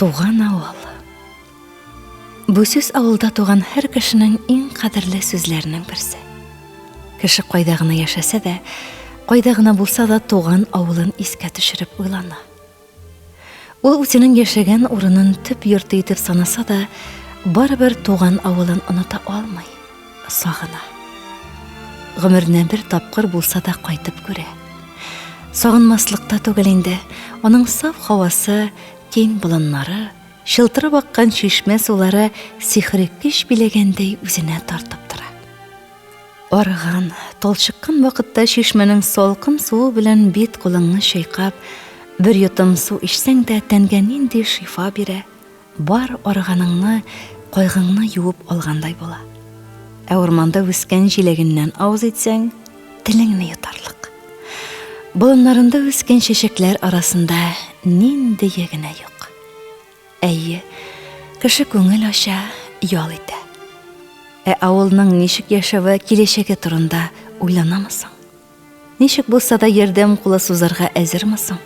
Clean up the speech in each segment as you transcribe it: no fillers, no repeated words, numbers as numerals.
Туган авыл. Бу сүз авылда туган һәр кешенең иң кадерле сүзләренең берсе. Кеше кайда гына яшәсә дә, кайда гына булса да туган авылын искә төшереп уйлана. Ул үзенең яшәгән урынын төп йорты итеп санаса да, барыбер туган авылын оныта алмый, сагына. Гомеренә бер тапкыр булса да кайтып күрә. Сагынмаслык та түгел инде, аның саф һавасы, киң болыннары, чылтырап аккан чишмә сулары сихри көч биләгәндәй үзенә тартып тора. Арыган, талчыккан вакытта чишмәнең салкын суы белән бит-кулыңны чайкап, бер йотым су эчсәң дә тәнгә нинди шифа бирә, бар арыганыңны, кайгыңны юып алгандай була. Ә урманда үскән җиләгеннән авыз итсәң, телеңне йотарлык. Болыннарында үскән чәчәкләр арасында ниндие генә юк. Әйе, кеше күңел ача, ял итә. Ә авылның ничек яшәве, киләчәге турында уйланамы соң? Ничек булса да ярдәм кулы сузарга әзерме соң?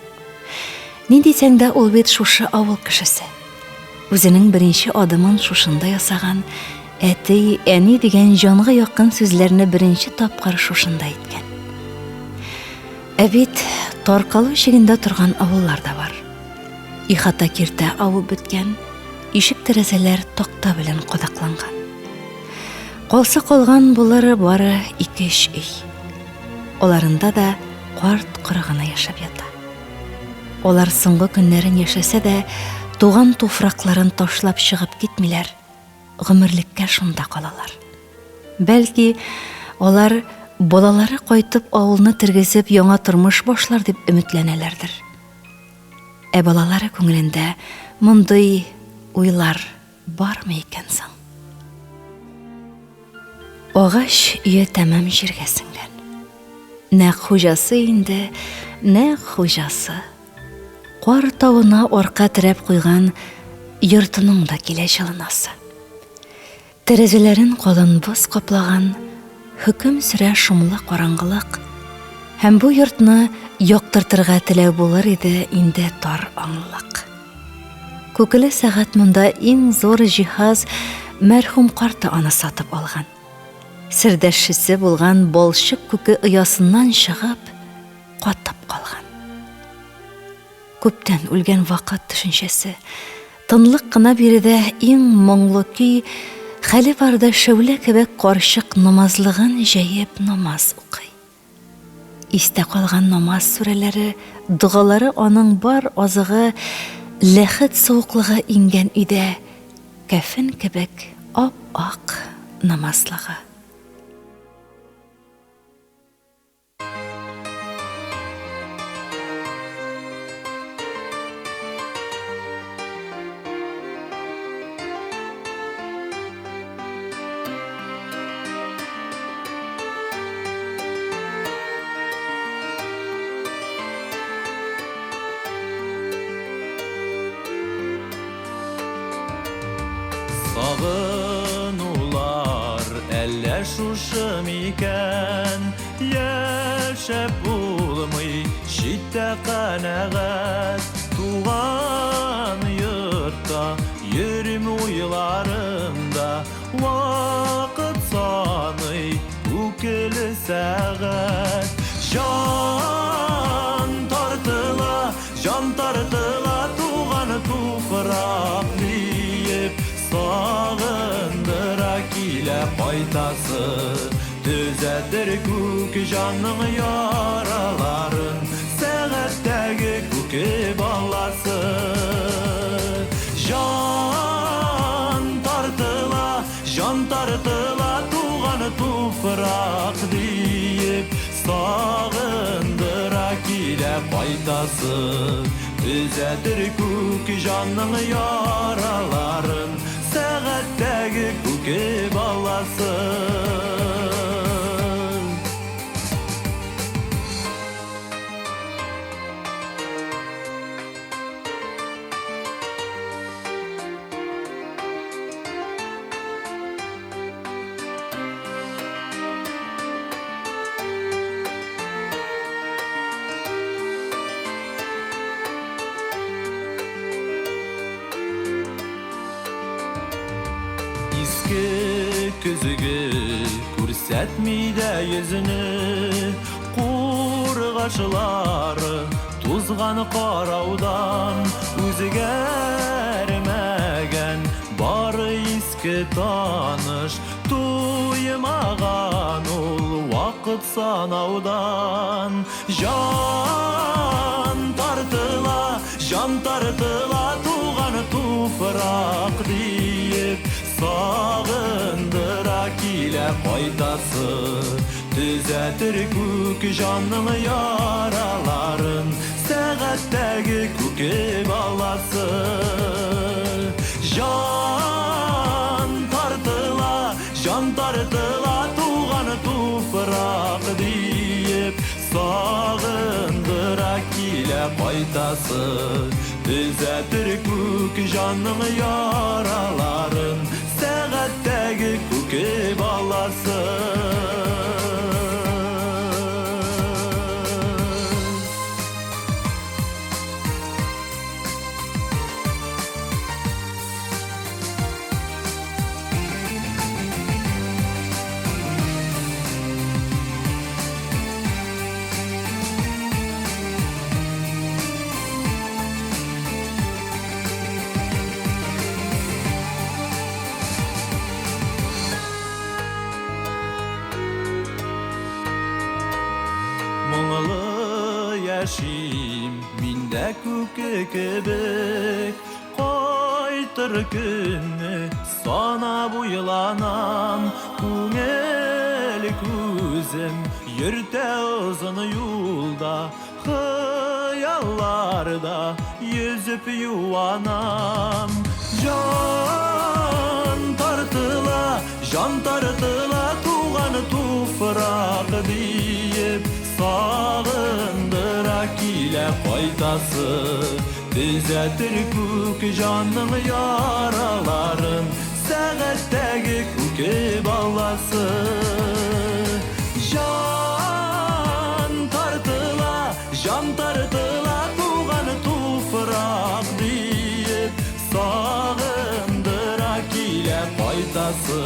Ни дисәң дә, ул бит шушы авыл кешесе. Үзенең беренче адымын шушында ясаган, әти, әни дигән җанга якын сүзләрне беренче тапкыр шушында әйткән. Ә бит таркалу чигендә торган авыллар да бар. Ихата киртә авып беткән, ишек-тәрәзәләр такта белән кадакланган. Калса калган булыр бары ике-өч өй. Аларында да карт коры гына яшәп ята. Алар соңгы көннәрен яшәсә дә, туган туфракларын ташлап чыгып китмиләр, гомерлеккә шунда калалар. Бәлки, алар балалары кайтып авылны тергезеп яңа тормыш башлар дип өметләнәләрдер. Ә балалары күңелендә мондый уйлар бармы икән соң? Агач өе тәмам җиргә сеңгән. Нәкъ хуҗасы инде, нәкъ хуҗасы. Кар тавына арка терәп куйган йортының да килә җылынасы. Тәрәзәләрен калын боз каплаган, хөкем сөрә шомлы караңгылык. Һәм бу йортны яктыртырга теләү булыр иде инде тар аңлылык. Күкеле сәгать монда иң зур җиһаз, мәрхүм карты аны сатып алган. Сердәшчесе булган балчык күке оясыннан чыгып, катып калган. Күптән үлгән вакыт төшенчәсе. Тынлык кына биредә иң моңлы көй, хәле барда шәүлә кебек карчык намазлыгын җәеп намаз укый. Истә калган намаз сүрәләре, догалары аның бар азыгы, ләхет суыклыгы иңгән өйдә кәфен кебек ап-ак намазлыгы. Сагынулар әллә шушы микән? Яшәп булмый читтә канәгать. Туган йортта йөрим уйларымда, Вакыт саный үкеле сәгать. Җан тартыла, җан тартыла туган туфрак диеп, Сагындыра килә кайтасы. Төзәтер күк җанның яраларын Сәгатьтәге күке баласы. Җан тартыла, җан тартыла туган туфрак диеп, Сагындыра килә кайтасы. Төзәтер күк җанның яраларын Сәгатьтәге күке баласы. Иске көзге күрсәтми дә йөзене, Кургашлары тузган караудан үзгәрмәгән, Бары иске таныш туймаган ул вакыт санаудан. Җан тартыла, җан тартыла туган туфрак диеп, Сагындыра килә кайтасы, Төзәтер күк җанның яраларын, Сәгатьтәге күке баласы. Җан тартыла, җан тартыла туган туфрак диеп, Сагындыра килә кайтасы, Төзәтер күк җанның яраларын, Сәгатьтәге күке баласы. Моңлы яшим мин дә күке кебек, Кайтыр көнне санап уйланам, Күңел күзем йөртә озын юлда, Хыялларда йөзеп юанам. Җан тартыла, җан тартыла туган туфрак диеп, Сагындыра килә кайтасы, Төзәтер күк җанның яраларын, Сәгатьтәге күке баласы. Җан тартыла, җан тартыла туган туфрак диеп, Сагындыра килә кайтасы,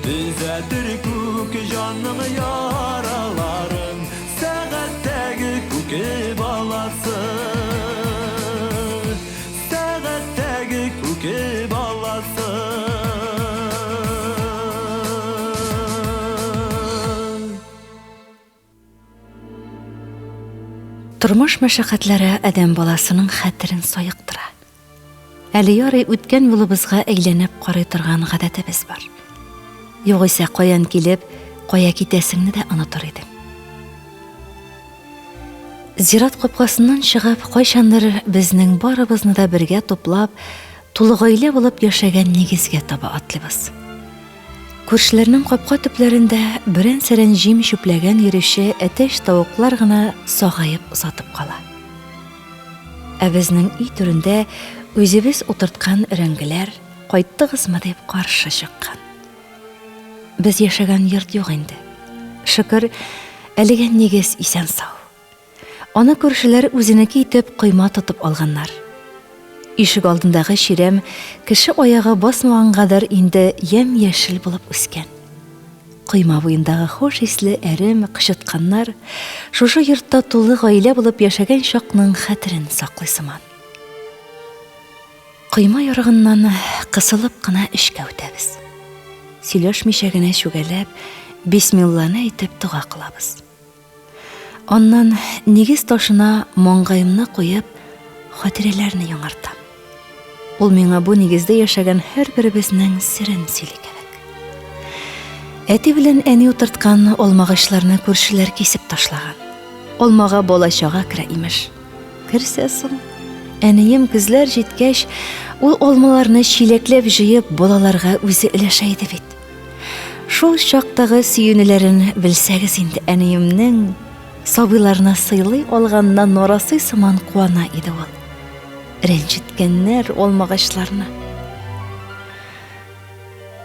Төзәтер күк җанның яраларын, Сәгатьтәге күке баласы. Сәгатьтәге күке баласы. Тормыш мәшәкатьләре адәм баласының хәтерен саектыра. Әле ярый үткән юлыбызга әйләнеп карый торган гадәтебез бар. Югыйсә каян килеп, кая китәсеңне дә онытыр идең. Зират капкасыннан чыгып, кайчандыр безнең барыбызны да бергә туплап, тулы гаилә булып яшәгән нигезгә таба атлыйбыз. Күршеләрнең капка төпләрендә берән-сәрән җим чүпләгән йөрүче әтәч-тавыклар гына сагаеп озатып кала. Ә безнең өй түрендә үзебез утырткан өрәңгеләр кайттыгызмы дип каршы чыккан. Без яшәгән йорт юк инде. Шөкер, әлегә нигез исән-сау. Аны күршеләр үзенеке итеп койма тотып алганнар. Ишек алдындагы чирәм кеше аягы басмагангадыр инде ямь-яшел булып үскән. Койма буендагы хуш исле әрем, кычытканнар шушы йортта тулы гаилә булып яшәгән чакның хәтерен саклый сыман. Койма ярыгыннан кысылып кына эчкә үтәбез. Сөйләшмичә генә чүгәләп, бисмилланы әйтеп дога кылабыз. Аннан нигез ташына маңгаемны куеп, хатирәләрне яңартам. Ул миңа бу нигездә яшәгән һәрберебезнең серен сөйли кебек. Әти белән әни утырткан алмагачларны күршеләр кисеп ташлаган. Алмага бала-чага керә имеш. Керсә соң, әнием көзләр җиткәч, ул алмаларны чиләкләп җыеп балаларга үзе өләшә иде бит. Шул чактагы сөенүләрен белсәгез инде әниемнең, сабыйларны сыйлый алганына нарасый сыман куана иде ул. Рәнҗеткәннәр алмагачларны.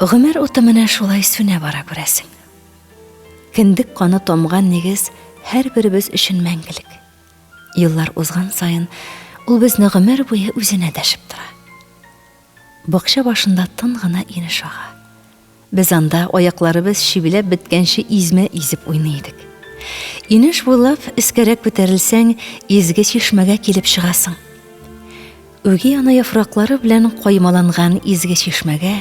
Гомер уты менә шулай сүнә бара күрәсең. Кендек каны тамган нигез һәрберебез өчен мәңгелек. Еллар узган саен ул безне гомер буе үзенә дәшеп тора. Бакча башында тын гына инеш ага. Без анда аякларыбыз чибиләп беткәнче измә изеп уйный идек. Инеш буйлап өскәрәк күтәрелсәң, изге чишмәгә килеп чыгасың. Үги ана яфраклары белән каймаланган изге чишмәгә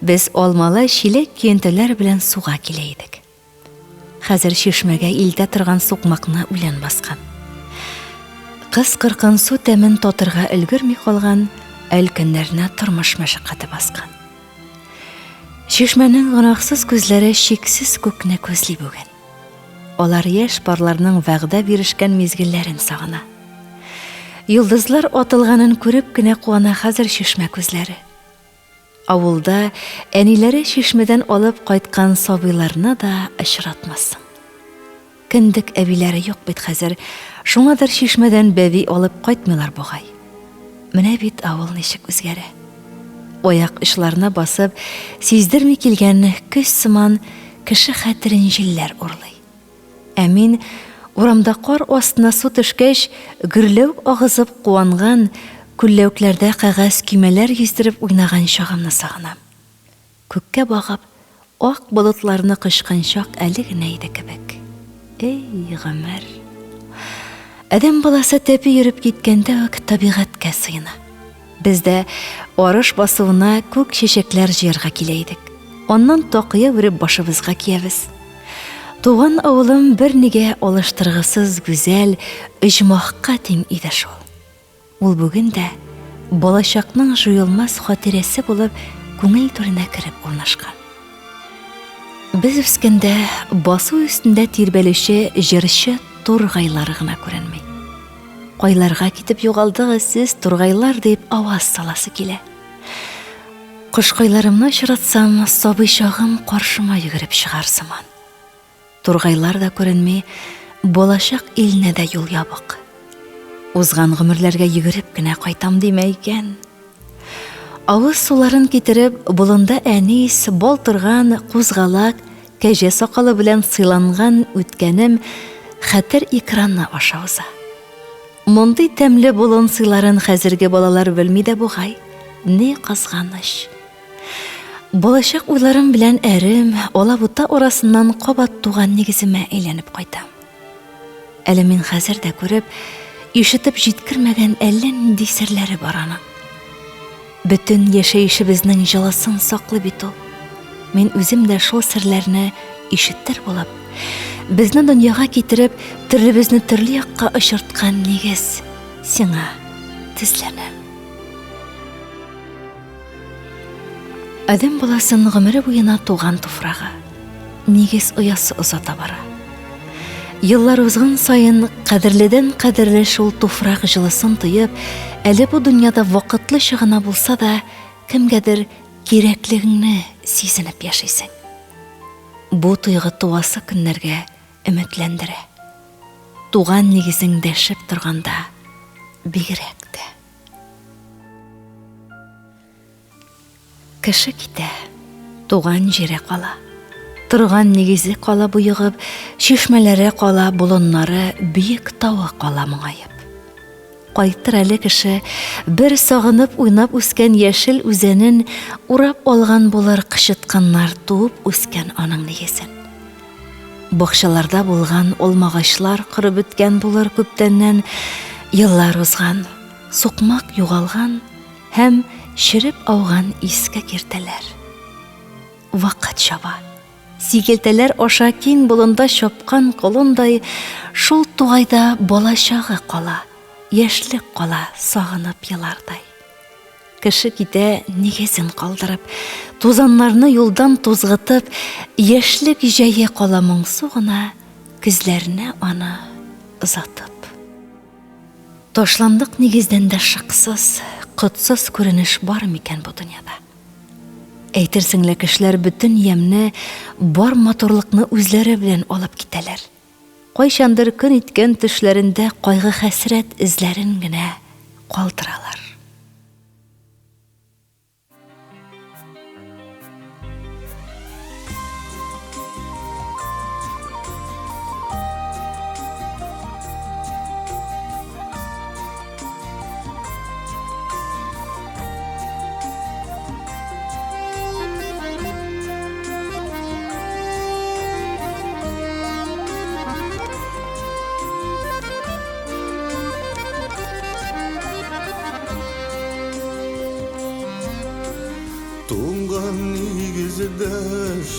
без алмалы чиләк-көянтәләр белән суга килә идек. Хәзер чишмәгә илтә торган сукмакны үлән баскан. Кыз-кыркын су тәмен татырга өлгерми калган, ә өлкәннәрне тормыш мәшәкате баскан. Чишмәнең гөнаһсыз күзләре чиксез күкне күзли бүген. Алар яшь парларның вәгъдә бирешкән мизгелләрен сагына. Йолдызлар атылганын күреп кенә куана хәзер чишмә күзләре. Авылда әниләре чишмәдән алып кайткан сабыйларны да очратмассың. Кендек әбиләре юк бит хәзер, шуңадыр чишмәдән бәби алып кайтмыйлар бугай. Менә бит авыл ничек үзгәрә. Аяк очларына басып, сиздерми килгән көз сыман кеше хәтерен җилләр урлый. Ә мин, урамда кар астына су төшкәч, гөрләвек агызып куанган, күлләвекләрдә кәгазь көймәләр йөздереп уйнаган чагымны сагынам. Күккә багып, ак болытларны кочкан чак әле генә иде кебек. Эй, гомер! Адәм баласы тәпи йөреп киткәндә үк табигатькә сыена. Без дә арыш басуына күк чәчәкләр җыярга килә идек. Аннан такыя үреп башыбызга киябез. Туган авылым бернигә алыштыргысыз гүзәл оҗмахка тиң иде шул. Ул бүген дә балачакның җуелмас хатирәсе булып күңел түренә кереп урнашкан. Без үскәндә басу өстендә тирбәлүче җырчы тургайлары гына күренми. Кайларга китеп югалдыгыз сез, тургайлар, дип аваз саласы килә. Кошкайларымны очратсам, сабый чагым каршыма йөгереп чыгар сыман. Тургайлар да күренми, балачак иленә дә юл ябык. Узган гомерләргә йөгереп кенә кайтам димә икән. Авыз суларын китереп, болында әнис, бал торган, кузгалак, кәҗә сакалы белән сыйланган үткәнем хәтер экраны аша уза. Мондый тәмле болын сыйларын хәзерге балалар белми дә бугай. Ни кызганыч. Балачак уйларым белән әрем, алабута арасыннан кабат туган нигеземә әйләнеп кайтам. Әле мин хәзер дә күреп, ишетеп җиткермәгән әллә нинди серләре бар аның. Бөтен яшәешебезнең җылысын саклый бит ул. Мин үзем дә шул серләрне ишетер булып, безне дөньяга китереп, төрлебезне төрле якка очырткан нигез сиңа тезләнәм. Адәм баласын гомере буена туган туфрагы, нигез оясы озата бара. Еллар узган саен кадерледән кадерле шул туфрак җылысын тоеп, әле бу дөньяда вакытлыча гына булса да, кемгәдер кирәклегеңне сизенеп яшисең. Бу тойгы туасы көннәргә өметләндерә. Туган нигезең дәшеп торганда бигрәк тә. Кеше китә, туган җире кала. Торган нигезе кала боегып, чишмәләре кала, болыннары, биек тавы кала моңаеп. Кайтыр әле кеше, бер сагынып уйнап үскән яшел үзәнен урап алган булыр кычытканнар туып үскән аның нигезен. Бакчаларда булган алмагачлар корып беткән булыр күптәннән, еллар узган. Сукмак югалган һәм череп ауган иске киртәләр. Вакыт чаба. Сикелтәләр аша киң болында чапкан колындай шул тугайда балачагы кала, яшьлек кала сагынып елардай. Кеше китә нигезен калдырып, тузаннарны юлдан тузгытып, яшьлек җәе кала моңсу гына көзләренә аны озатып. Ташландык нигездән дә шыксыз, котсыз күренеш бар микән бу дөньяда? Әйтерсең лә кешеләр бөтен ямьне, бар матурлыкны үзләре белән алып китәләр. Кайчандыр көн иткән төшләрендә кайгы-хәсрәт эзләрен генә калдыралар.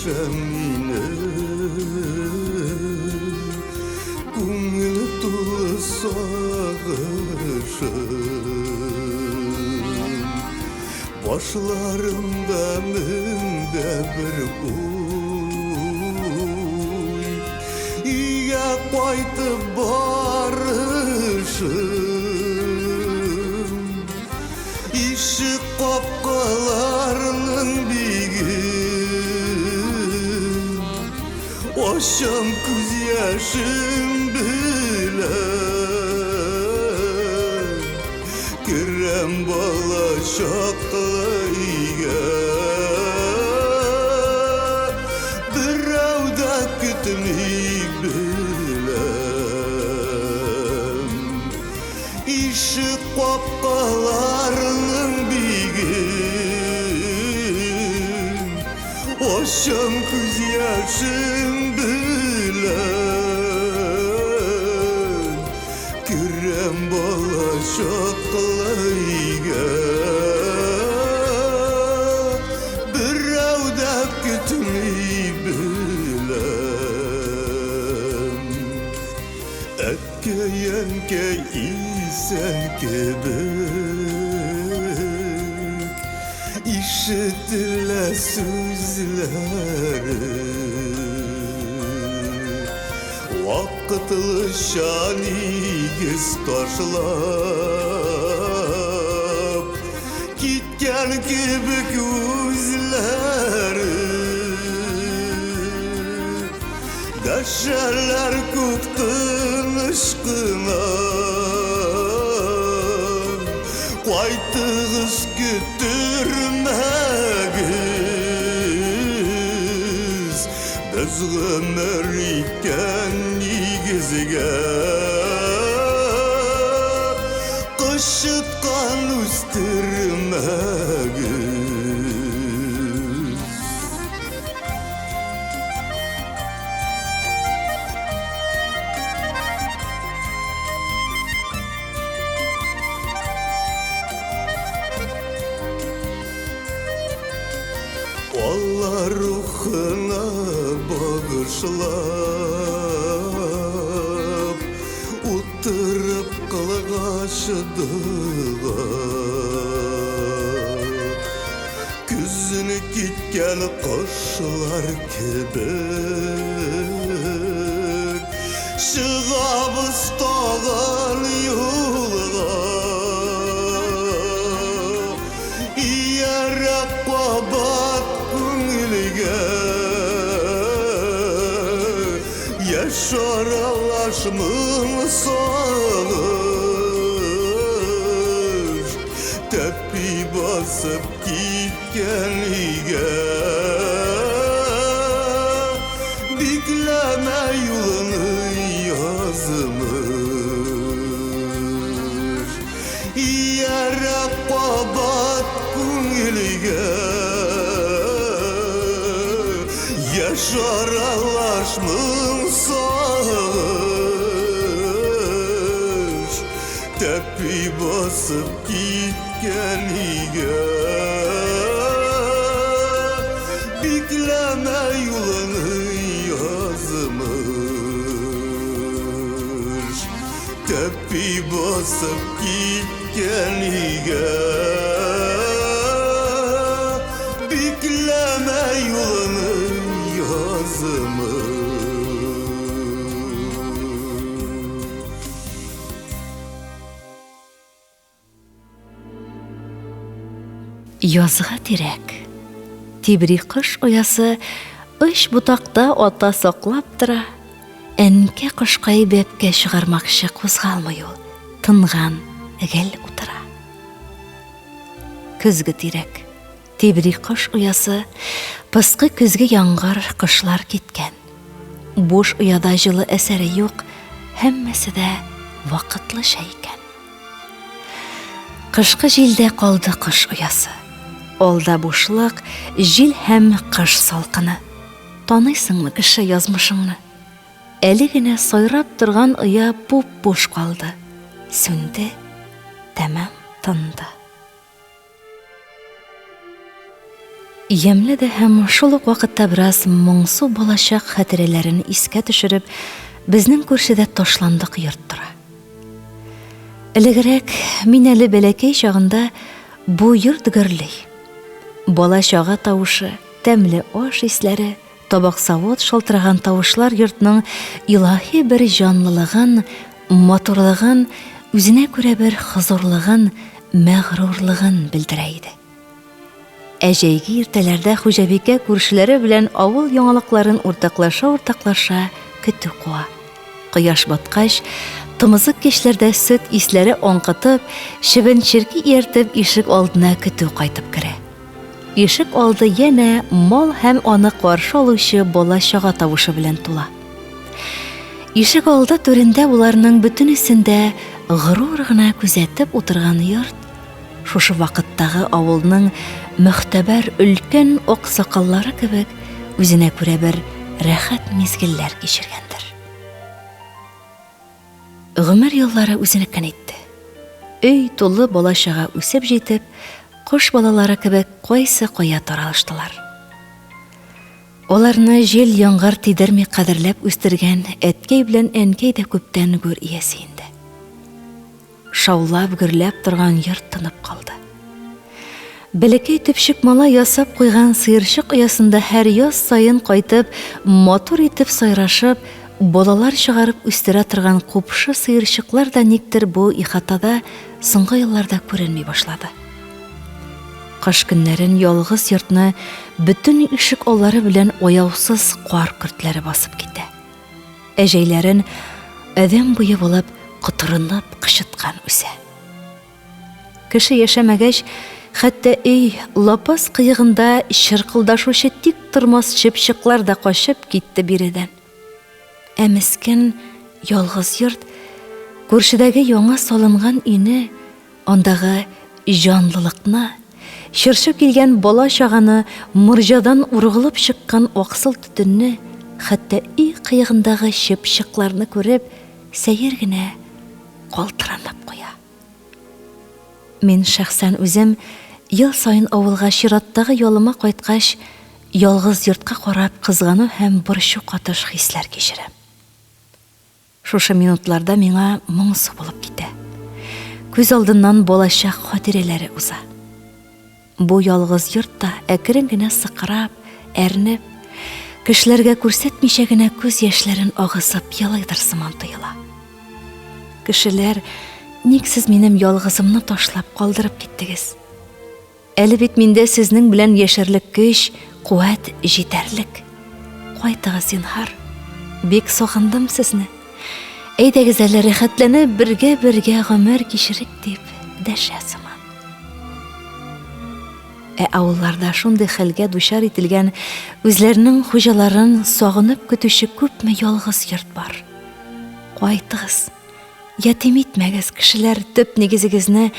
дәшә мине. Күңел тулы сагышым. Башларымда мең дә бер уй. Өйгә кайтып барышым. Ишек капкаларының биген Ачам күз яшем белән. Керәм бала чаклы өйгә. Берәү дә көтми беләм. Ишек капкаларының биген Ачам күз яшем белән. Керәм бала чаклы өйгә. Берәү дә көтми беләм. Әткәй, әнкәй исән кебек Ишетелә сүзләре. Вакытлыча нигез ташлап Киткән кебек үзләре. Дәшәләр күк тыныч кына. Кайтыгыз, көттермәгез. Без гомер иткән нигезгә Кычыткан үстермәгез. Алла рухына багышлап Утырып кылгач дога. Көзен киткән кошлар кебек Чыгабыз тагын юлга. Иярә кабат күңелгә Яшь аралаш моң сагыш Тәпи басып киткән өйгә. Бикләмә юлны язмыш. Иярә кабат күңелгә Яшь аралаш моң сагыш Тәпи басып киткән өйгә. Бикләмә юлны язмыш. Тәпи басып киткән өйгә. Бикләмә юлны язмыш. Язгы тирәк. Тибри кош оясы өч ботакта ата саклап тора. Әнкә кошкай бәбкә чыгармакчы кузгалмый ул, тынган, гел утыра. Көзге тирәк. Тибри кош оясы, пыскы көзге яңгыр, кошлар киткән. Буш ояда җылы әсәре юк, һәммәсе дә вакытлыча икән. Кышкы җилдә калды кош оясы. Алда бушлык, җил һәм кыш салкыны. Таныйсыңмы кеше язмышыңны? Әле генә сайрап торган оя буп-буш калды. Сүнде, тәмам тынды. Ямьле дә һәм шул ук вакытта бераз моңсу балачак хатирәләрен искә төшереп, безнең күршедә ташландык йорт тора. Элегрәк, мин әле бәләкәй чагында, бу йорт гөрли. Бала-чага тавышы, тәмле аш исләре, табак-савыт шалтыраган тавышлар йортның илаһи бер җанлылыгын, матурлыгын, үзенә күрә бер хозурлыгын, мәгърурлыгын белдерә иде. Ә җәйге иртәләрдә хуҗабикә күршеләре белән авыл яңалыкларын уртаклаша-уртаклаша көтү куа. Кояш баткач, тымызык кичләрдә сөт исләре аңкытып, чебен-черки ияртеп ишек алдына көтү кайтып керә. Ишек алды янә мал һәм аны каршы алучы бала-чага тавышы белән тула. Ишек алды түрендә боларның бөтенесен дә горур гына күзәтеп утырган йорт шушы вакыттагы авылның мөхтәбәр өлкән аксакаллары кебек үзенә күрә бер рәхәт мизгелләр кичергәндер. Гомер еллары үзенекен итте. Өй тулы бала-чага үсеп җитеп, кош балалары кебек кайсы кая таралыштылар. Аларны җил-яңгыр тидерми кадерләп үстергән әткәй белән әнкәй дә күптән гүр иясе инде. Шаулап-гөрләп торган йорт тынып калды. Бәләкәй төпчек малай ясап куйган сыерчык оясында һәр яз саен кайтып, матур итеп сайрашып, балалар чыгарып үстерә торган купшы сыерчыклар да никтер бу ихатада соңгы елларда күренми башлады. Кыш көннәрен ялгыз йортны бөтен ишек аллары белән аяусыз кар көртләре басып китә. Ә җәйләрен адәм буе булып котырынып кычыткан үсә. Кеше яшәмәгәч, хәтта өй, лапас кыегында чыркылдашучы тик тормас чыпчыклар да качып китте биредән. Ә мескен ялгыз йорт күршедәге яңа салынган өйне Андагы җанлылыкны, чыршы килгән бала-чаганы, морҗадан ургылып чыккан аксыл төтенне, хәтта өй кыегындагы чыпчыкларны күреп, сәер генә калтыранып куя. Мин шәхсән үзем ел саен авылга чираттагы ялыма кайткач, ялгыз йортка карап кызгану һәм борчу катыш хисләр кичерәм. Шушы минутларда миңа моңсу булып китә. Күз алдыннан балачак хатирәләре уза. Бу ялгыз йорт та әкрен генә сыкрап, әрнеп, кешеләргә күрсәтмичә генә күз яшьләрен агызып елыйдыр сыман тоела. Кешеләр, ник сез минем ялгызымны ташлап калдырып киттегез? Әле бит миндә сезнең белән яшәрлек көч, куәт җитәрлек. Кайтыгыз, зинһар. Бик сагындым сезне. Әйдәгез әле рәхәтләнеп бергә-бергә гомер кичерик дип дәшә сыман. Ә авылларда шундый хәлгә дучар ителгән үзләренең хуҗаларын сагынып көтүче күпме ялгыз йорт бар. Кайтыгыз. Ятим итмәгез, кешеләр, төп нигезегезне.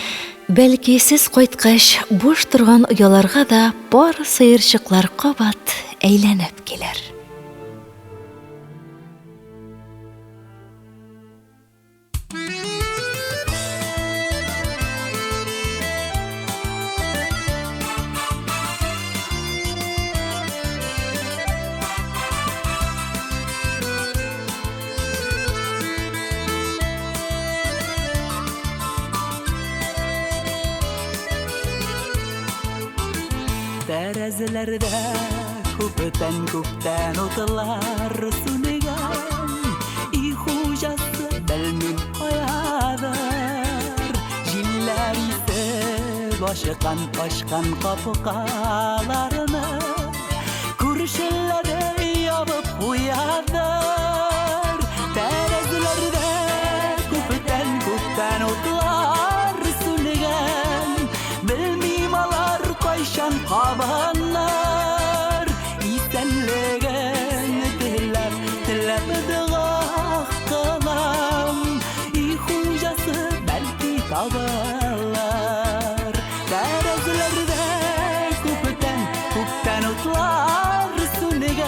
Бәлки, сез кайткач, буш торган ояларга да пар сыерчыклар кабат әйләнеп килер. Тәрәзәләрдә күптән күптән утлар сүнгән И хуҗасы белмим каядыр Җилләр исеп ачкан ачкан капкаларны Күршеләре ябып куядыр Тәрәзәләрдә күптән күптән утлар сүнгән Белмим алар кайчан кабыныр Исәнлеген теләп, теләп дога кылам И хуҗасы бәлки табылыр Тәрәзәләрдә күптән, күптән утлар сүнгән.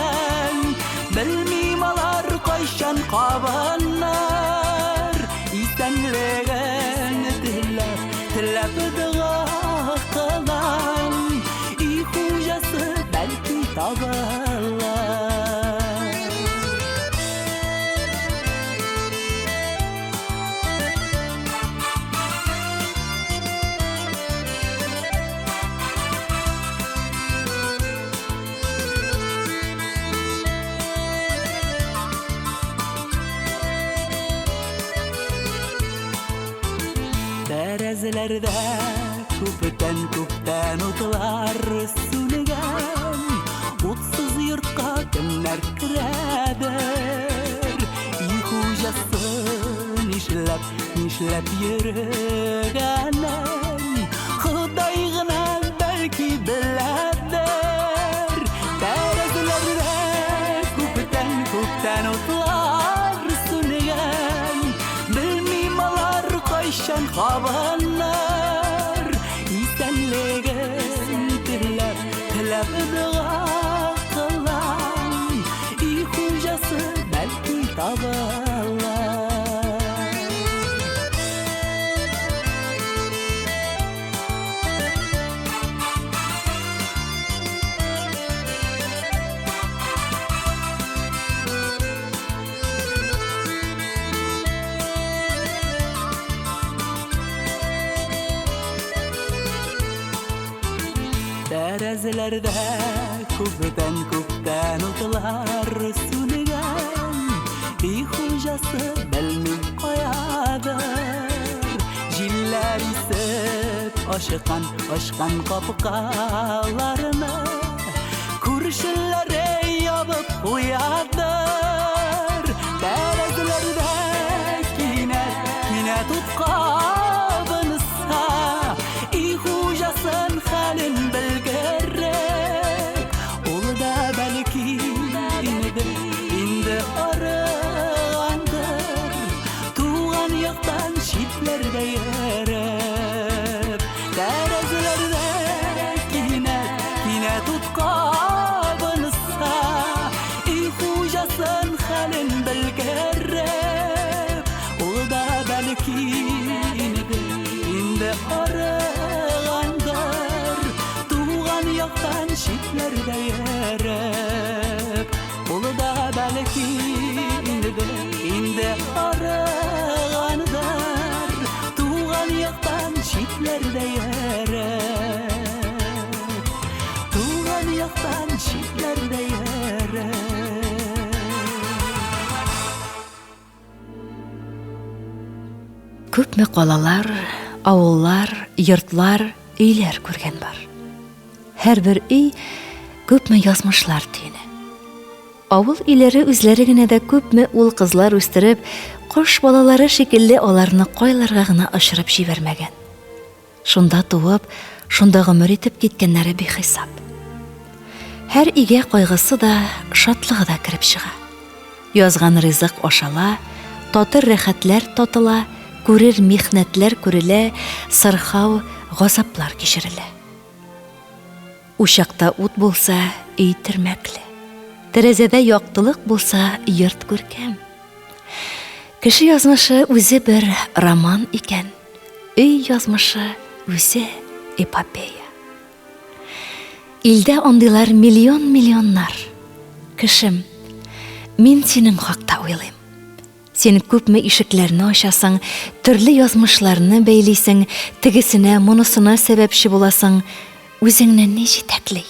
Тәрәзәләрдә күптән күптән утлар сүнгән. Утсыз йортка кемнәр керәдер? Өй хуҗасы нишләп, нишләп йөргәнен Ходай гына бәлки беләдер. Тәрәзәләрдә күптән күптән утлар сүнгән. Белмим алар кайчан кабыныр. Исәнлеген теләп, теләп дога кылам. Өй хуҗасы бәлки табылыр. Тәрәзәләрдә күптән күптән утлар сүнгән. Өй хуҗасы белмим каядыр. Җилләр исеп ачкан, ачкан капкаларны күршеләре ябып куядыр. Тәрәзәләрдә кинәт, кинәт ут кабынса, өй хуҗасын хәлен белгереп, ул да бәлки инде, инде арыгандыр. Туган яктан читләрдә йөреп, тәрәзәләрдә кинәт, кинәт ут кабынса, өй хуҗасын хәлен белгереп, ул да бәлки инде, инде арыгандыр. Туган яктан читләрдә йөреп, ул да бәлки инде, инде арыгандыр. Туган яктан читләрдә йөреп, туган яктан читләрдә йөреп. Күпме калалар, авыллар, йортлар, өйләр күргән бар. Һәрбер өй күпме язмышлар төене. Авыл өйләре үзләре генә дә күпме ул кызлар үстереп, кош балалары шикелле аларны кайларга гына очырып җибәрмәгән. Шунда туып, шунда гомер итеп киткәннәре бихисап. Һәр өйгә кайгысы да, шатлыгы да кереп чыга. Язган ризык ашала, татыр рәхәтләр татыла, күрер михнәтләр күрелә, сырхау, газаплар кичерелә. Учакта ут булса, өй термәкле. Тәрәзәдә яктылык булса, йорт күркәм. Кеше язмышы үзе бер роман икән. Өй язмышы үзе эпопея. Илдә андыйлар миллион-миллионнар. Кешем, мин синең хакта уйлыйм. Син күпме ишекләрне ачасың, төрле язмышларны бәйлисең, тегесенә, монысына сәбәпче буласың. Үзеңне ни җитәкли?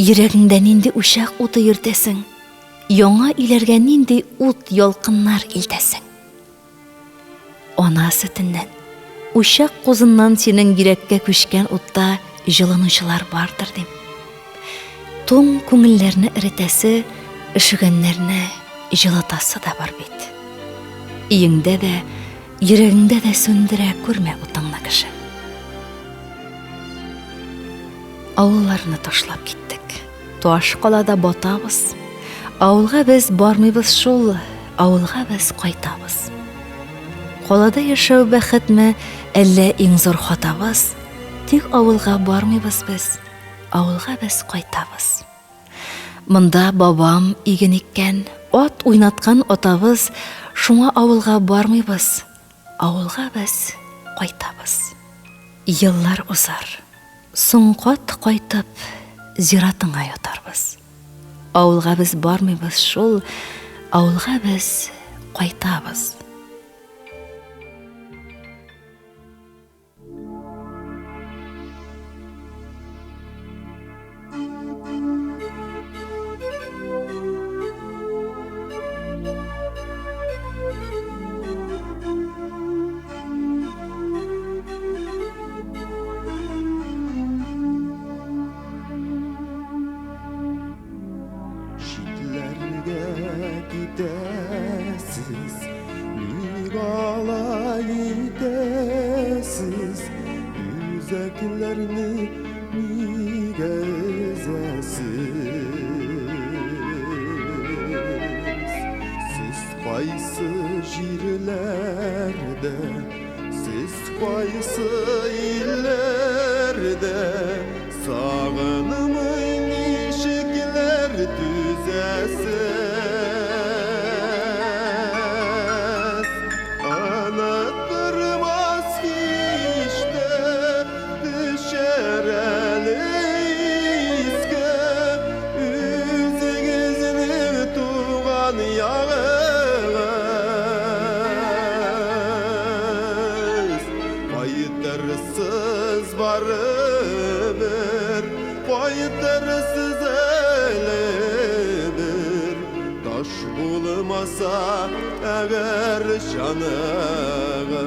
Йөрәгеңдә нинди учак уты йөртәсең? Яңа өйләргә нинди ут ялкыннар илтәсең? Ана сөтеннән, учак кузыннан синең йөрәккә күчкән утта җылынучылар бардыр дим. Туң күңелләрне эретәсе, өшегәннәрне җылытасы да бар бит. Өеңдә дә, йөрәгеңдә дә сүндерә күрмә утыңны, кеше. Авылларны ташлап киттек. Таш калада батабыз. Авылга без бармыйбыз шул, авылга без кайтабыз. Калада яшәү бәхетме, әллә иң зур хатабыз? Тик авылга бармыйбыз без, авылга без кайтабыз. Монда бабам иген иккән, ат уйнаткан атабыз, шуңа авылга бармыйбыз, авылга без кайтабыз. Еллар узар, соң кат кайтып, зиратыңа ятарбыз. Авылга без бармыйбыз шул, авылга без кайтабыз. китәсез, ник алай итәсез, Үзәкләрне нигә өзәсез? Сез кайсы җирләрдә, сез кайсы илләрдә, Сагынмый ничекләр түзәсез? Оныттырмас һич тә төшәр әле искә Үзегезнең туган ягыгыз. Кайтырсыз барыбер, кайтырсыз әле бер, Таш булмаса әгәр җаныгыз.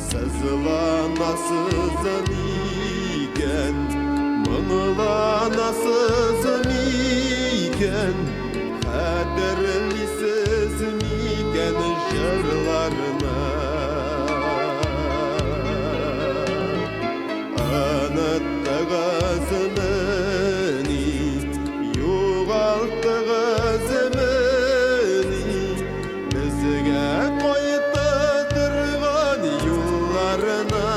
Сызланасыз микән, моңланасыз микән, Хәтерлисез микән җырларны? Оныттыгызмыни, югалттыгызмыни Безгә кайта торган юлларны?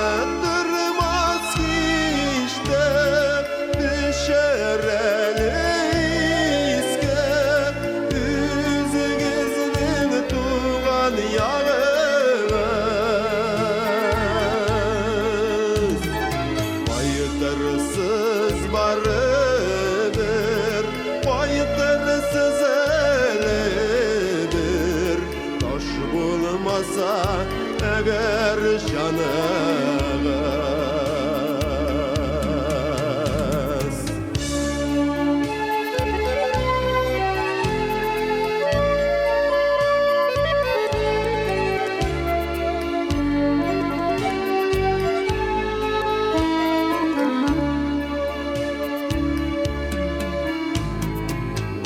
Оныттырмас һич тә төшәр әле искә Үзегезнең туган ягыгыз. Кайтырсыз барыбер, кайтырсыз әле бер, Таш булмаса әгәр җаныгыз.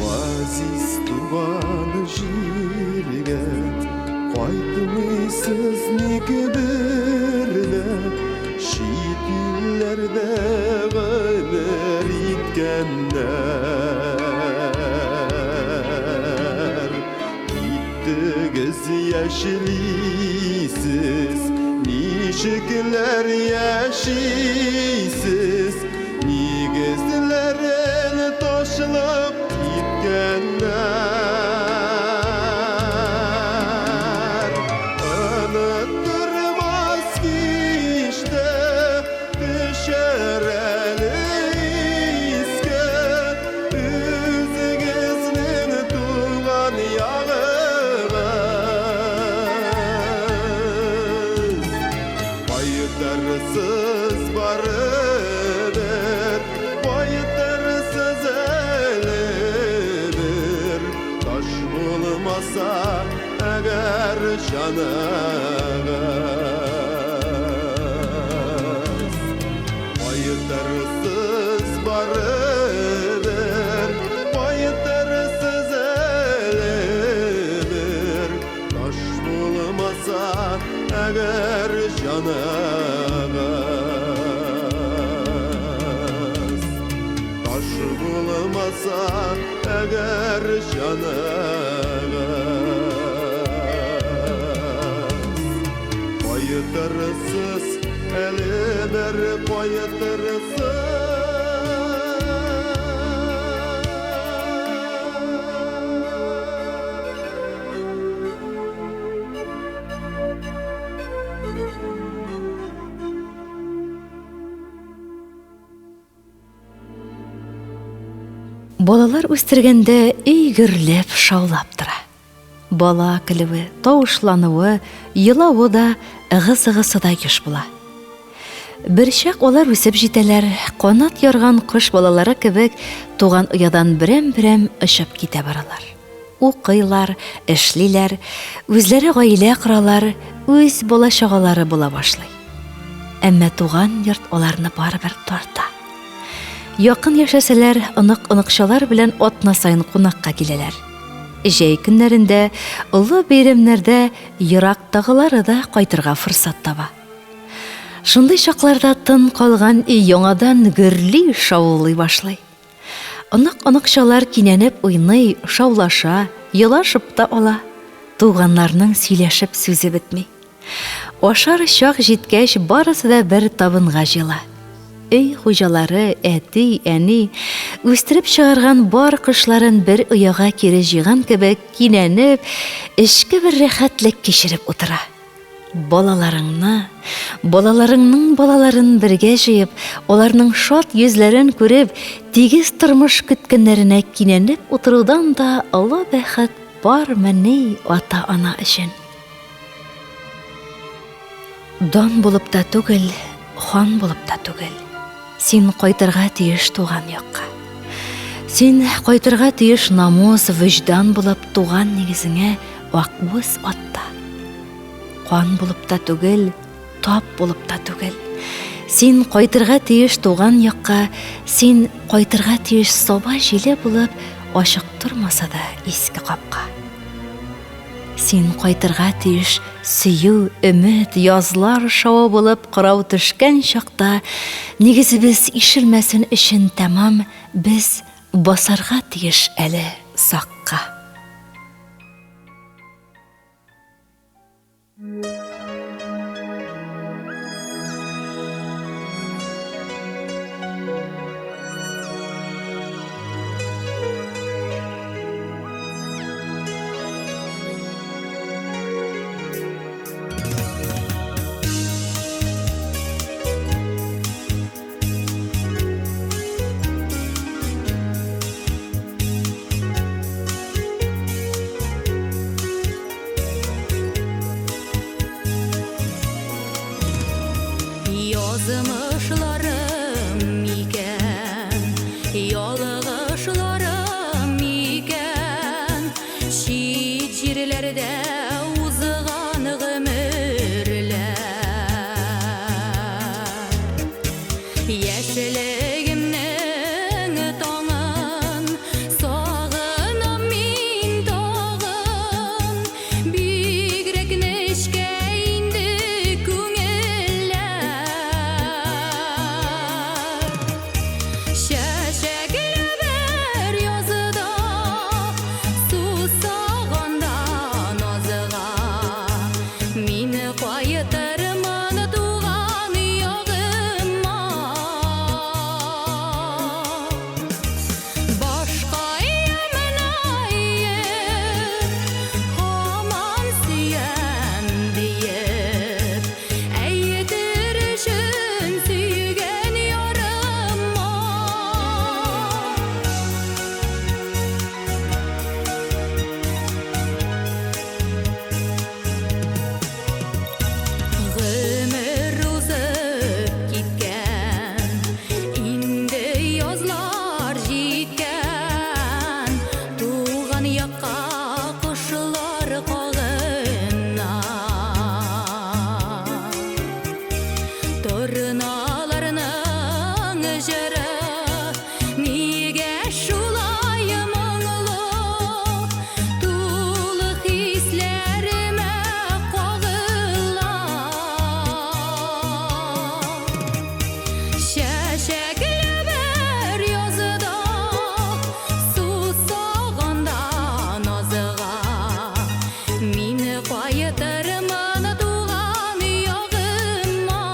Газиз туган җиргә кайтмыйсыз ник бер дә, Чит илләрдә гомер иткәннәр. Киттегез яшьлисез, ничекләр яшисез, Нигезләрен ташлап киткәннәр. Оныттырмас һич тә төшәр әле искә Үзегезнең туган ягыгыз. Кайтырсыз барыбер, кайтырсыз әле бер, Таш булмаса әгәр җаныгыз. Кайтырсыз барыбер, кайтырсыз әле бер, Таш булмаса әгәр җаныгыз. Таш булмаса әгәр җаныгыз. Кайтырсыз әле бер кайтырсыз. Балалар үстергәндә өй гөрләп, шаулап тора. Бала көлүе, тавышлануы, елавы да, ыгы-зыгысы да еш була. Берчак алар үсеп җитәләр, канат ярган кош балалары кебек туган оядан берәм-берәм очып китә баралар. Укыйлар, эшлиләр, үзләре гаилә коралар, үз бала-чагалары була башлый. Әмма туган йорт аларны барыбер тарта. Якын яшәсәләр, онык-оныкчалар белән атна саен кунакка киләләр. Җәй көннәрендә, олы бәйрәмнәрдә ерактагылары да кайтырга форсат таба. Шундый чакларда тын калган өй яңадан гөрли, шаулый башлый. Онык-оныкчалар кинәнеп уйный, шаулаша, елашып та ала. Туганнарның сөйләшеп сүзе бетми. Ашар чак җиткәч, барысы да бер табынга җыела. Өй хуҗалары, әти, әни, үстереп чыгарган бар кошларын бер ояга кире җыйган кебек кинәнеп, эчке бер рәхәтлек кичереп утыра. Балаларыңны, балаларыңның балаларын бергә җыеп, аларның шат йөзләрен күреп, тигез тормыш көткәннәренә кинәнеп утырудан да олы бәхет бармыни ата-ана өчен? Дан булып та түгел, хан булып та түгел. Син кайтырга тиеш туган якка. Син кайтырга тиеш намус, вөҗдан булып туган нигезеңә акбүз атта. Кан булып та түгел, тап булып та түгел. Син кайтырга тиеш туган якка, син кайтырга тиеш саба җиле булып, ачык тормаса да иске капка. Син кайтырга тиеш сөю, өмет, язлар шавы булып кырау төшкән чакта, нигезебез ишелмәсен өчен тәмам без басарга тиеш әле сакка. Язмышларым микән, ялгышларым микән, чит җирләрдә узган гомерләр. Яшьлегемнең таңын сагынам мин тагын, Бигрәк нечкә инде күңелләр. Чәчәкле бер язда сусаганда назга, Мин кайтырмын туган ягыма. Башкаемны иеп, һаман сөям диеп, Әйтер өчен сөйгән ярыма. Гомер узып киткән, инде язлар җиткән, Туган якка кошлар кагына. Торналарның җыры нигә шулай моңлы, Тулы хисләремә кагыла. Чәчәкле бер язда сусаганда назга, Мин кайтырмын туган ягыма.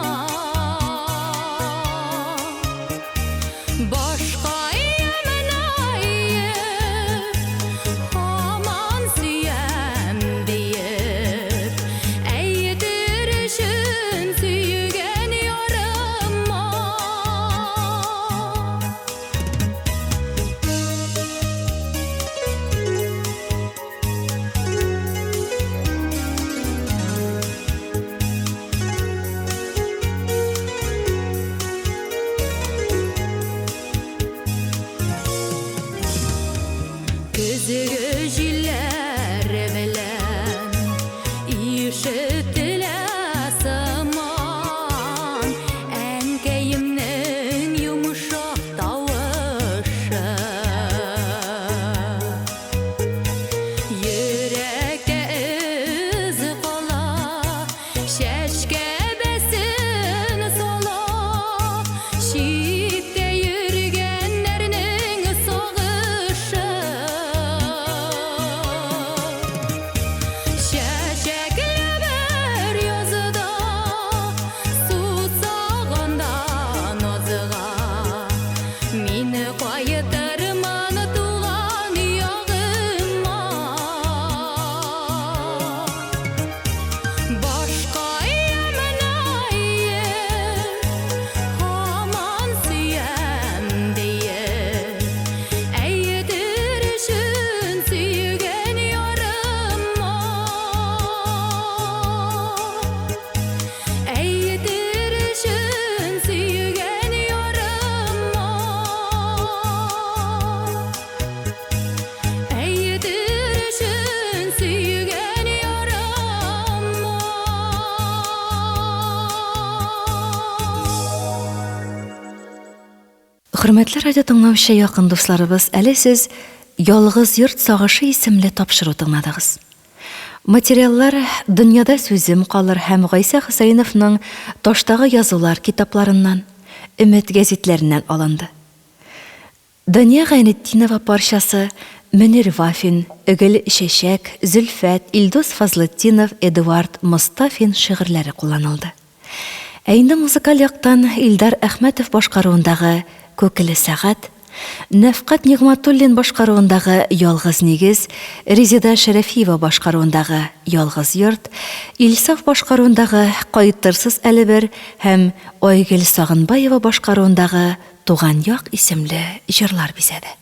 Хөрмәтле радио тыңлаучы якын дусларыбыз, әле сез Ялгыз йорт сагышы исемле тапшыру тыңладыгыз. Материаллар Дөньяда сүзем калыр һәм Гайсә Хөсәеновның Таштагы язулар китапларыннан, Өмет гәзитләреннән алынды. Дания Гайнетдинова парчасы, Мөнир Вафин, Гөл чәчәк, Зөлфәт, Илдус Фазлытдинов, Эдуард Мостафин шигырьләре кулланылды. Ә инде музыкаль яктан Илдар Әхмәтов башкаруындагы Күкеле сәгать, Нәфкать Нигъмәтуллин башкаруындагы Ялгыз нигез, Резеда Шәрәфиева башкаруындагы Ялгыз йорт, Илсаф башкаруындагы Кайтырсыз әле бер һәм Айгөл Сагынбаева башкаруындагы Туган як исемле җырлар бизәде.